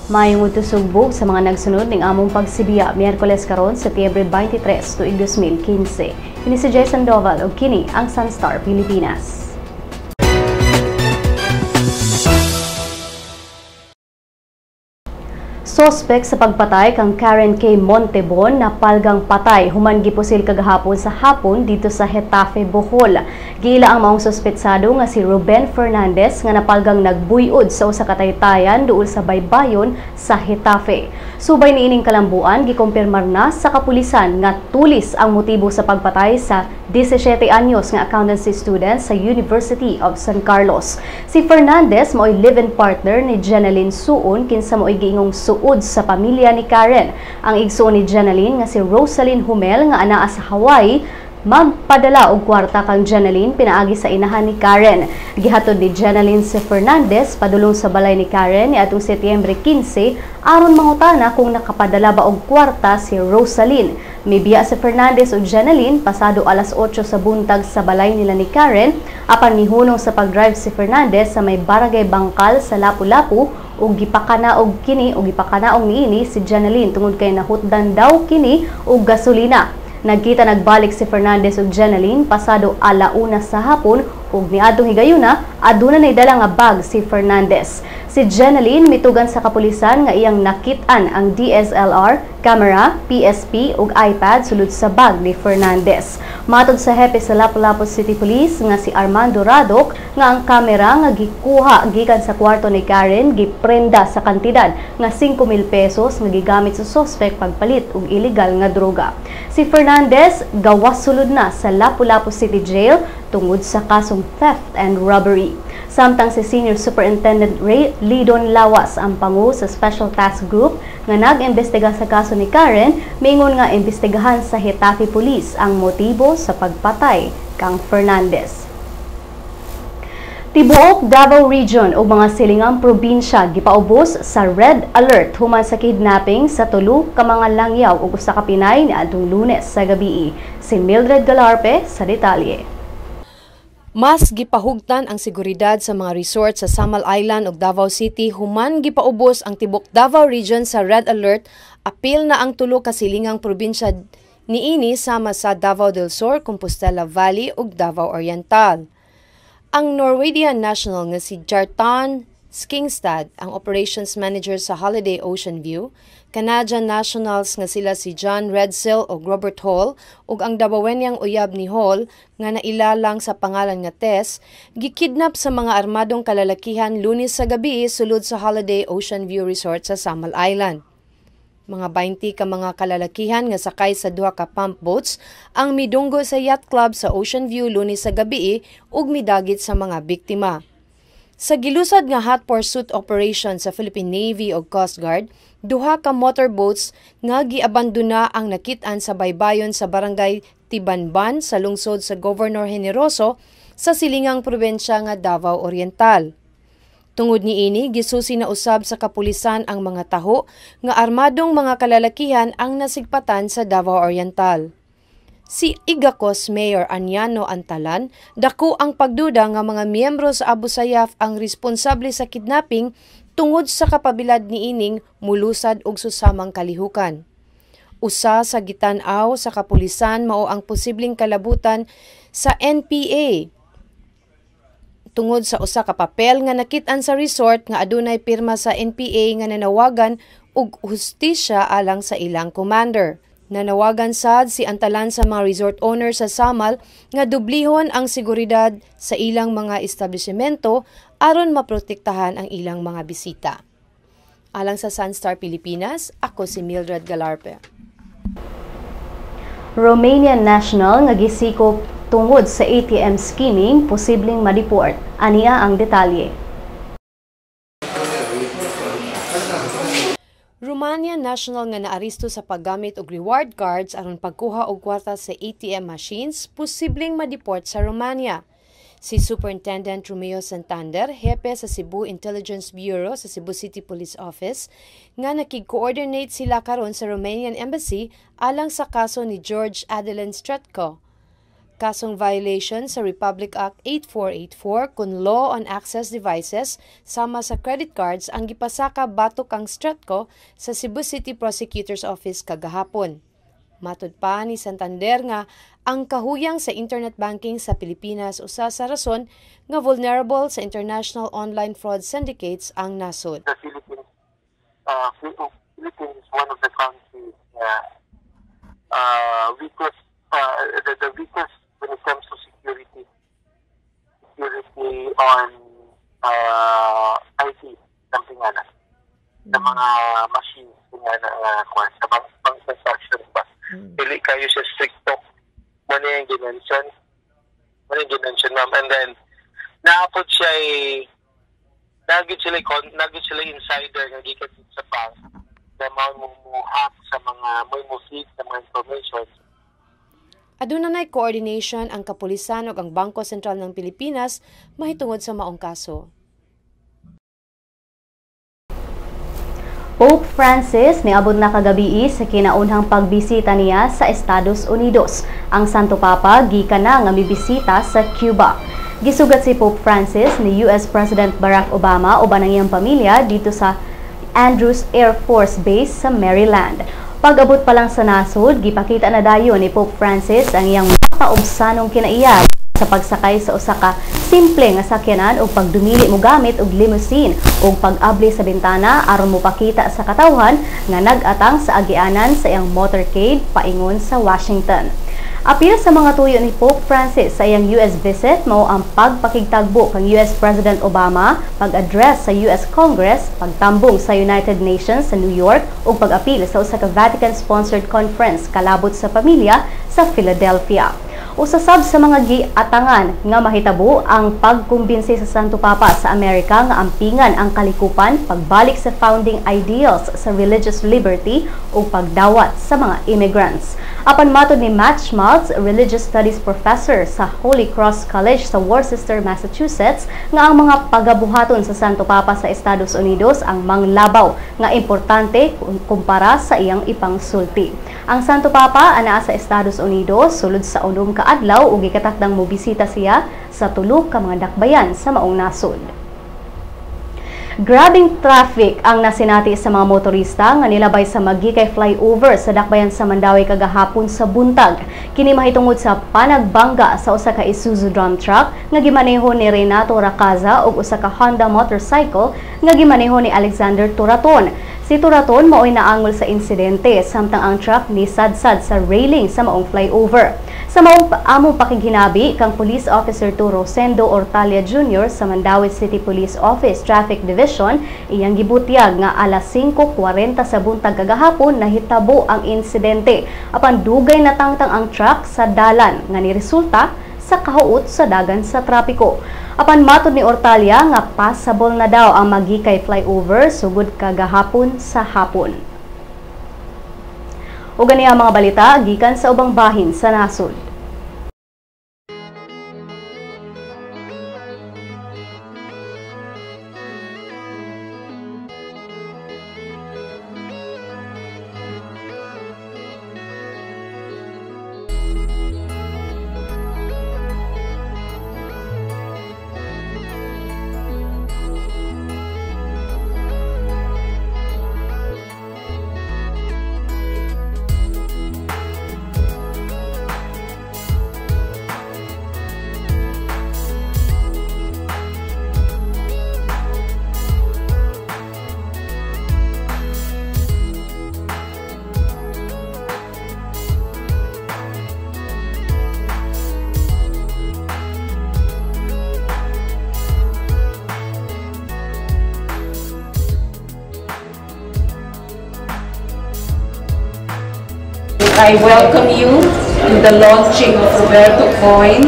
Maayong udto, Sugbog, sa mga nagsunod ning among pagsibiya, Miyerkules karon, Setyembre 23, tuig 2015. Kini si Jason Doval ug kini ang Sunstar Pilipinas. Sospek sa pagpatay kang Karen K. Montebon napalgang patay human gipusil kagahapon sa hapon dito sa Getafe, Bohol. Giila ang maong sospetsado nga si Ruben Fernandez nga napalgang nagbuyod sa usa ka taytayan duol sa baybayon sa Getafe. Subay niining kalambuan, gikumpirmar na sa kapulisan nga tulis ang motibo sa pagpatay sa 17 anyos nga accountancy student sa University of San Carlos. Si Fernandez mao'y live-in partner ni Jeneline Suon, kinsa mao'y giingong suod sa pamilya ni Karen. Ang igsuon ni Jeneline nga si Rosaline Humel nga anaa sa Hawaii magpadala og kwarta kang Jeneline pinaagi sa inahan ni Karen. Gihatod ni Jeneline si Fernandez padulong sa balay ni Karen niadtong Setyembre 15 aron mangutana kung nakapadala ba og kwarta si Rosaline. Mibiya si Fernandez ug Jeneline pasado alas 8 sa buntag sa balay nila ni Karen, apan mihunong sa pag-drive si Fernandez sa may Barangay Bangkal sa Lapu-Lapu ug gipakanaog kini ug gipakanaog niini si Jeneline tungod kay nahutdan daw kini og gasolina. Nagkita nagbalik si Fernandez ug Jeneline pasado alauna sa hapon ug niadtong higayuna aduna nay dala nga bag si Fernandez. Si Jeneline mitugan sa kapulisan nga iyang nakit-an ang DSLR, camera, PSP ug iPad sulod sa bag ni Fernandez. Matod sa hepe sa Lapu-Lapu City Police nga si Armando Radok nga ang kamera nga gikuha gikan sa kwarto ni Karen giprenda sa kantidad nga 5,000 pesos nga gigamit sa suspect pagpalit og illegal nga droga. Si Fernandez gawas sulod na sa Lapu-Lapu City Jail tungod sa kasong theft and robbery. Samtang si Senior Superintendent Ray Lidon Lawas, ang pangu sa Special Task Group nga nag-imbestiga sa kaso ni Karen, mingon nga imbestigahan sa Getafe Police ang motibo sa pagpatay kang Fernandez. Tibuok Davao Region ug mga silingang probinsya gipaubos sa red alert human sa kidnapping sa tulo ka mga langyaw ug usa ka Pinay niadtong Lunes sa gabii. Si Mildred Galarpe sa detalye. Mas gipahugtan ang seguridad sa mga resort sa Samal Island ug Davao City human gipaubos ang tibok Davao Region sa red alert, apil na ang tulo ka silingang probinsya niini sama sa Davao del Sur, Compostela Valley ug Davao Oriental. Ang Norwegian national nga si Jartan Skingstad, ang operations manager sa Holiday Ocean View, Canadian nationals nga sila si John Redsill ug Robert Hall ug ang Dabawenyang uyab ni Hall nga nailalang sa pangalan nga Tess, gikidnap sa mga armadong kalalakihan Lunes sa gabi sulod sa Holiday Ocean View Resort sa Samal Island. Mga 20 ka mga kalalakihan nga sakay sa duha ka pump boats ang midunggo sa yacht club sa Ocean View Lunes sa gabi ug midagit sa mga biktima. Sa gilusad nga hot pursuit operation sa Philippine Navy ug Coast Guard, duha ka motorboats nga giabandona ang nakit-an sa baybayon sa Barangay Tibanban sa lungsod sa Governor Generoso sa silingang probinsya nga Davao Oriental. Tungod niini, gisusi na usab sa kapulisan ang mga taho nga armadong mga kalalakihan ang nasigpatan sa Davao Oriental. Si Igacos Mayor Aniano Antalan, dako ang pagduda nga mga miyembro sa Abu Sayyaf ang responsable sa kidnapping tungod sa kapabilad niining mulusad og susamang kalihukan. Usa sa gitan-aw sa kapulisan mao ang posibleng kalabutan sa NPA tungod sa usa ka papel nga nakit-an sa resort nga adunay pirma sa NPA nga nanawagan og hustisya alang sa ilang commander. Nanawagan sad si Antalan sa mga resort owner sa Samal nga dublihon ang seguridad sa ilang mga establishmento aron maprotektahan ang ilang mga bisita. Alang sa Sunstar Pilipinas, ako si Mildred Galarpe. Romanian national nga gisikop tungod sa ATM skimming posibleng ma-deport. Ania ang detalye. Romanian national nga naaristo sa paggamit og reward cards aron pagkuha og kwarta sa ATM machines posibleng ma-deport sa Romania. Si Superintendent Romeo Santander, hepe sa Cebu Intelligence Bureau sa Cebu City Police Office, nga nakig-coordinate sila karon sa Romanian Embassy alang sa kaso ni George Adeline Stretko. Kasong violation sa Republic Act 8484 kun Law on Access Devices sama sa credit cards ang gipasaka batok ang Stratco sa Cebu City Prosecutor's Office kagahapon. Matud pa ni Santander nga ang kahuyang sa internet banking sa Pilipinas usa sa rason nga vulnerable sa international online fraud syndicates ang nasod. The Philippines is one of the countries weakest, the weakest when it comes to security on IT, something nga na, sa mga machines nga na, sa bank transactions ba. Dili kayo siya stricto. Muna yung ginention, ma'am. And then, naapod siya nagit sila insider nga gikan sa bank na mo hack sa mga mo feed sa mga information. Aduna nay coordination ang kapulisan ug ang Bangko Sentral ng Pilipinas mahitungod sa maong kaso. Pope Francis niabot na kagabii sa kinaunhang pagbisita niya sa Estados Unidos. Ang Santo Papa gikan na nga mibisita sa Cuba. Gisugat si Pope Francis ni US President Barack Obama uban ang iyang pamilya dito sa Andrews Air Force Base sa Maryland. Pag-abot pa lang sa nasod, gipakita na dayon ni Pope Francis ang iyang mapaubsanong kinaiya sa pagsakay sa usa ka simple nga sakyanan o pagdumili mo gamit og limousine o pag-abli sa bintana aron mopakita sa katawhan nga nag-atang sa agianan sa iyang motorcade paingon sa Washington. Apil sa mga tuyo ni Pope Francis sa iyang US visit mao ang pagpakigtagbo kang US President Obama, pag-address sa US Congress, pagtambong sa United Nations sa New York ug pag-apil sa usa ka Vatican-sponsored conference kalabot sa pamilya sa Philadelphia. Usasab sa mga giatangan nga mahitabo ang pagkumbinsi sa Santo Papa sa Amerika nga ampingan ang kalikupan, pagbalik sa founding ideals sa religious liberty ug pagdawat sa mga immigrants. Apan matod ni Matt Schmaltz, religious studies professor sa Holy Cross College sa Worcester, Massachusetts, nga ang mga pagabuhaton sa Santo Papa sa Estados Unidos ang manglabaw nga importante kumpara sa iyang ipangsulti. Ang Santo Papa anaa sa Estados Unidos sulod sa 6 ka adlaw ug gikatakdang mobisita siya sa tulo ka mga dakbayan sa maong nasod. Grabing traffic ang nasinati sa mga motorista nga nilabay sa Magikay flyover sa dakbayan sa Mandaue kagahapon sa buntag. Kini mahitungod sa panagbangga sa usa ka Isuzu drum truck nga gimaneho ni Renato Racaza ug usa ka Honda motorcycle nga gimaneho ni Alexander Turaton. Si Turaton maoy naangol sa insidente samtang ang truck ni sadsad sa railing sa maong flyover. Sa maong among pakighinabi kang Police Officer 2 Rosendo Ortalia Jr. sa Mandaue City Police Office Traffic Division iyang gibutyag nga alas 5:40 sa buntag kagahapon nahitabo ang insidente apan dugay natangtang ang truck sa dalan nga niresulta sa kahuot sa dagan sa trapiko. Apan matod ni Ortalia nga passable na daw ang Magikay flyover sugod kagahapon sa hapon. O gani ang mga balita gikan sa ubang bahin sa nasod. I welcome you to the launching of Roberto Coin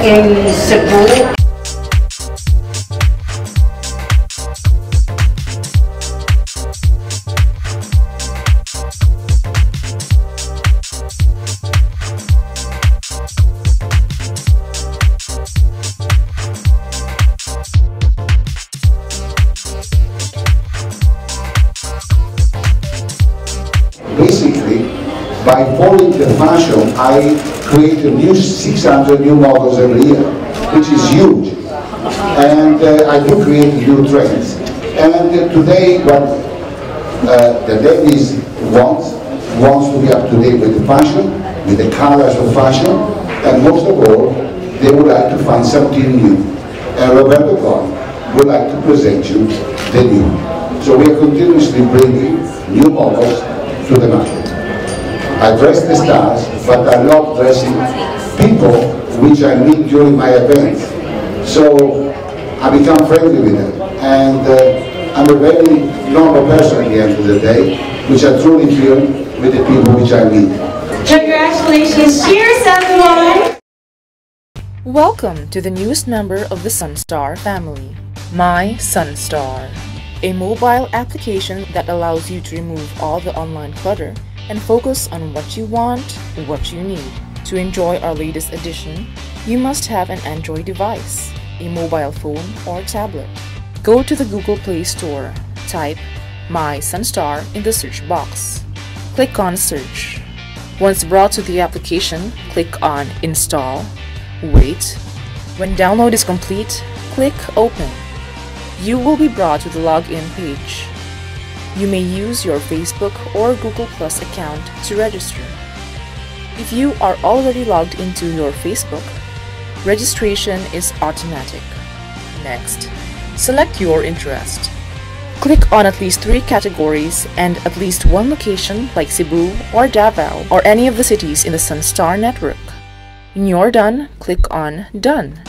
in Cebu. Basically, by following the fashion, I Create a new 600 new models every year, which is huge. And I do create new trends. And today, what the ladies wants to be up to date with the fashion, with the colors of fashion, and most of all, they would like to find something new. And Roberto Coin would like to present you the new. So we are continuously bringing new models to the market. I dress the stars, but I love dressing people which I meet during my events. So I become friendly with them. And I'm a very normal person at the end of the day, which I truly feel with the people which I meet. Congratulations! Cheers, everyone! Welcome to the newest member of the Sunstar family, My Sunstar, a mobile application that allows you to remove all the online clutter and focus on what you want, what you need. To enjoy our latest edition, you must have an Android device, a mobile phone or tablet. Go to the Google Play Store, type My Sunstar in the search box. Click on Search. Once brought to the application, click on Install. Wait. When download is complete, click Open. You will be brought to the login page. You may use your Facebook or Google Plus account to register. If you are already logged into your Facebook, registration is automatic. Next, select your interest. Click on at least 3 categories and at least one location like Cebu or Davao or any of the cities in the Sunstar network. When you're done, click on Done.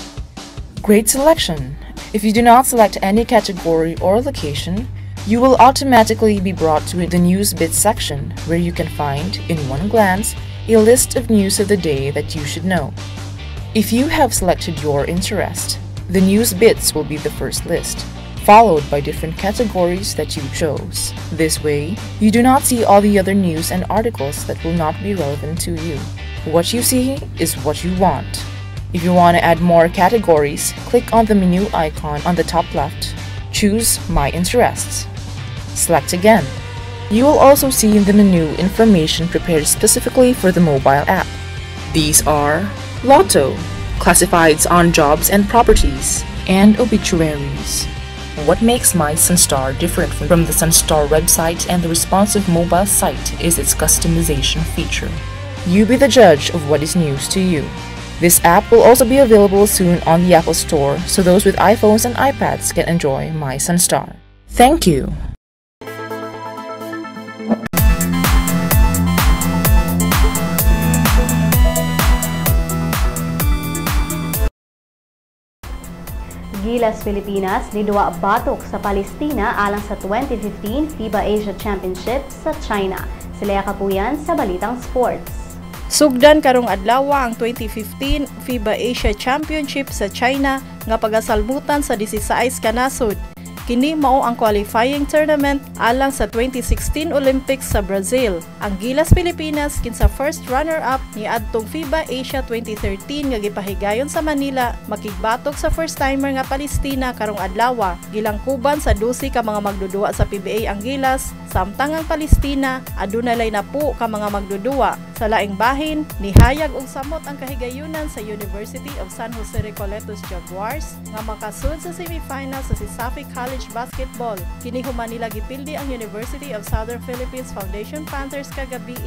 Great selection! If you do not select any category or location, you will automatically be brought to the News Bits section where you can find, in one glance, a list of news of the day that you should know. If you have selected your interest, the News Bits will be the first list, followed by different categories that you chose. This way, you do not see all the other news and articles that will not be relevant to you. What you see is what you want. If you want to add more categories, click on the menu icon on the top left. Choose My Interests. Select again. You will also see in the menu information prepared specifically for the mobile app. These are Lotto, classifieds on jobs and properties, and obituaries. What makes My Sunstar different from the Sunstar website and the responsive mobile site is its customization feature. You be the judge of what is news to you. This app will also be available soon on the Apple Store, so those with iPhones and iPads can enjoy My Sunstar. Thank you! Gilas Pilipinas niduwa batok sa Palestina alang sa 2015 FIBA Asia Championship sa China. Sila Kapuyan sa Balitang Sports. Sugdan karong adlaw ang 2015 FIBA Asia Championship sa China nga pagasalmutan sa 16 ka nasod. Kini mao ang qualifying tournament alang sa 2016 Olympics sa Brazil. Ang Gilas Pilipinas kinsa first runner-up ni adtong FIBA Asia 2013 nga gipahigayon sa Manila makigbatok sa first-timer nga Palestina karong adlaw. Gilangkuban sa 12 ka mga magdudua sa PBA ang Gilas, samtang ang Palestina aduna lay napu ka mga magdudua. Sa laing bahin, nihayag og samot ang kahigayunan sa University of San Jose Recoletos Jaguars nga makasud sa semifinal sa CESAFI College Basketball. Kini human nila gipildi ang University of Southern Philippines Foundation Panthers kagabii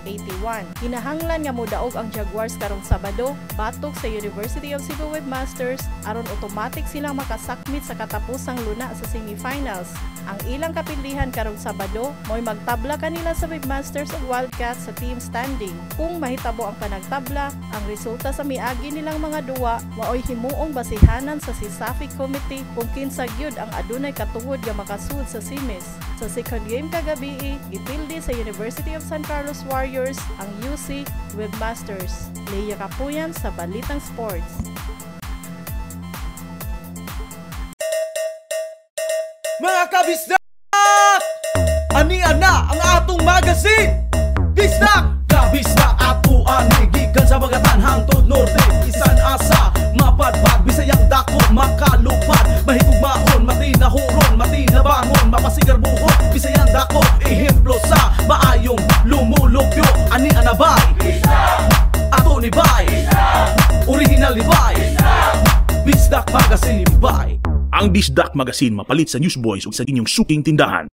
88-81. Kinahanglan nga modaog ang Jaguars karong Sabado batok sa University of Cebu Webmasters aron automatic silang makasakmit sa katapusang luna sa semifinals. Ang ilang kapildihan karong Sabado mo'y magtabla kanila sa Webmasters ug Wildcats sa team standing. Kung mahitabo ang panagtabla, ang resulta sa miagi nilang mga duwa maoy himuong basihanan sa CESAFI Committee kung kinsa gyud ang adunay katungod nga makasud sa semis. Sa second game kagabii, gipildi sa University of San Carlos Warriors ang UC Webmasters. Leia Kapuyan sa Balitang Sports. Mga kabisdak! Ania na ang atong magazine! Bisdak! Kabisdak ato ani gikan sa Bagatan hangtod Norte, isan asa mapadpad Bisayang dako makalupad, mahigugmaon matinahuron matinabangon mapasigarbuhon Bisayang dako ehemplo sa maayong lumulupyo. Ani anabay? Bisdak! Ginalibay. Bisdak Magazine Bye. Ang Bisdak Magazine mapalit sa Newsboys ug sa inyong suking tindahan.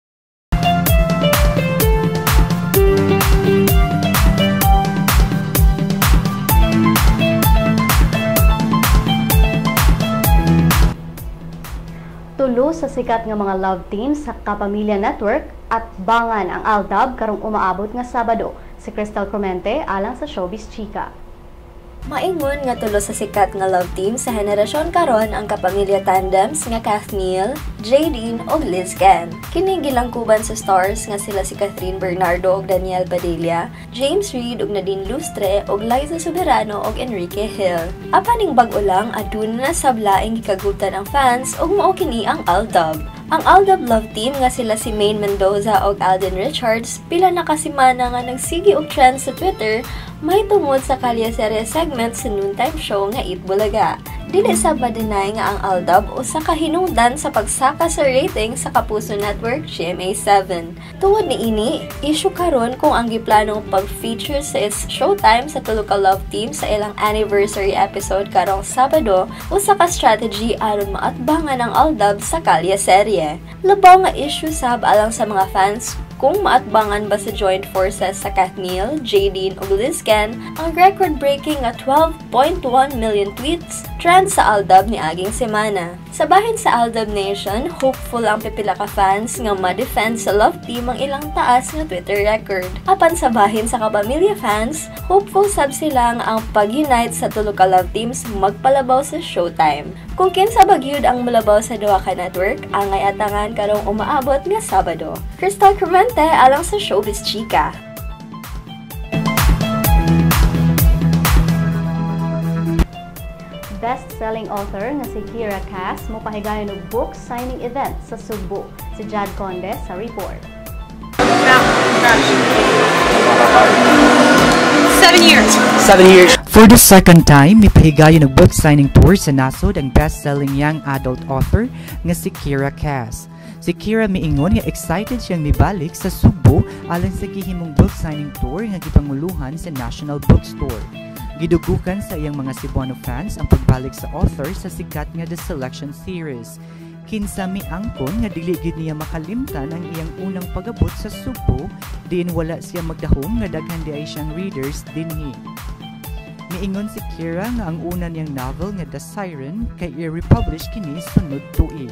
Tulo sa sikat nga mga love team sa Kapamilya Network at bangan ang AlDub karong umaabot nga Sabado. Si Crystal Clemente alang sa Showbiz Chika. Maingon nga tulo sa sikat nga love team sa henerasyon karon ang Kapamilya Tandems nga Kathniel, Jadine ug LizQuen. Kini gilangkuban sa stars nga sila si Kathryn Bernardo ug Daniel Padilla, James Reid ug Nadine Lustre ug Liza Soberano ug Enrique Hill. Apan ning bag-o lang aduna na sab laing gikagubtan ang fans ug mao kini ang AlDub. Ang AlDub love team nga sila si Maine Mendoza ug Alden Richards pila na ka semana nga nagsigi og trend sa Twitter may tungod sa kalye-serye segment sa noontime show nga Eat Bulaga. Dili sa ma-deny nga ang AlDub usa ka hinungdan sa pagsaka sa rating sa Kapuso Network GMA7. Tungod niini, issue karon kung ang giplanong pag-feature sa It's Showtime sa tulo ka love team sa ilang anniversary episode karong Sabado usa ka strategy aron maatbangan ang AlDub sa kalye-serye. Labaw nga issue sab alang sa mga fans kung maatbangan ba sa joint forces sa Kathniel, Jadine ug LizQuen ang record-breaking nga 12.1 million tweets trend sa AlDub ni aging semana. Sa bahin sa AlDub Nation, hopeful ang pipila ka fans nga ma-defend sa love team ang ilang taas nga Twitter record. Apan sa bahin sa Kapamilya fans, hopeful sab sila nga ang pag-unite sa tulo ka love teams magpalabaw sa Showtime. Kung kinsa ba gyud ang molabaw sa duha ka network, angay atangan karong umaabot nga Sabado. Crystal Clemente alang sa Showbiz Chika. Best-selling author nga si Kiera Cass mopahigayon og book signing event sa Sugbo. Si Jad Conde sa report. 7 years. 7 years. For the second time, mipahigayon og book signing tour sa nasod ang best-selling young adult author nga si Kiera Cass. Si Kiera miingon nga excited siyang mibalik sa Sugbo alang sa gihimong book signing tour nga gipanguluhan sa National Bookstore. Gidugukan sa iyang mga Cebuano fans ang pagbalik sa author sa sikat nga The Selection series. Kinsa miangkon nga dili gid niya makalimtan ang iyang unang pagabot sa Sugbo diin wala siya magdahom nga daghan di ay siyang readers dinhi. Miingon si Kiera nga ang una niyang novel nga The Siren kay i-republish kini sunod tuig.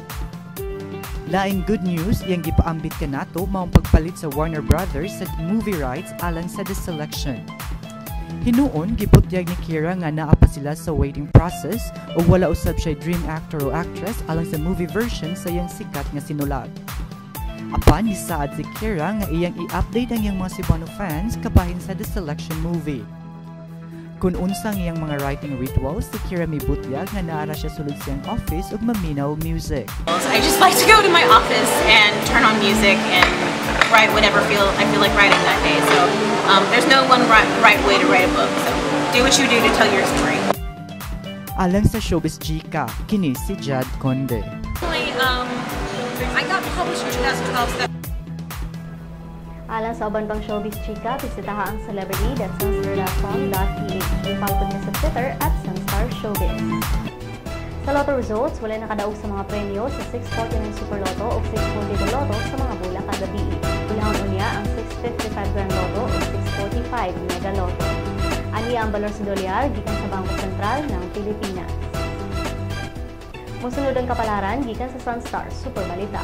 Laing good news iyang gipaambit kanato maong pagpalit sa Warner Brothers sa movie rights alang sa The Selection. Hinuon gibutyag ni Kiera nga naa pa sila sa waiting process ug wala usab siya dream actor o actress alang sa movie version sa iyang sikat nga sinulat. Apan nisaad si Kiera nga iyang i-update ang iyang mga Cebuano fans kabahin sa The Selection movie. Kung unsa ang iyang mga writing rituals, si Kiera mibutyag nga naara siya sulod siyang office ug maminaw music. I just like to go to my office and turn on music and write whatever I feel like writing that day. So there's no one right way to write a book. So do what you do to tell your story. Alang sa Showbiz Chika, kini si Jad Conde. I got published in 2012. So Alang sa uban pang Showbiz Chika, bisitaha ang celebrity.sunstar.com.ph. I-follow niya sa Twitter @SunstarShowbiz. Sa Lotto results, wala nakadaog sa mga premyo sa 649 Super Lotto o 642 Lotto sa mga bula kagabi. Ulahon unya ang 655 Grand Lotto o 645 Mega Lotto. Aniya ang balor sa dolyar gikan sa Bangko Sentral ng Pilipinas. Mosunod ang kapalaran gikan sa Sunstar Super Balita.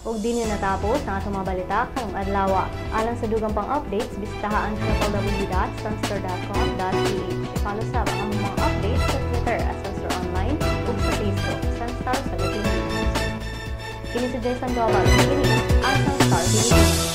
Ug di natapos ang atong mga balita karong adlaw. Alang sa dugang pang updates, bisitaha ang www.sunstar.com.ph. I-follow sab ang among mga updates sa Twitter @SunstarOnline ug sa Facebook Sunstar 17 News. Kini si Jason Sandoval, kini ang Sunstar Pilipinas.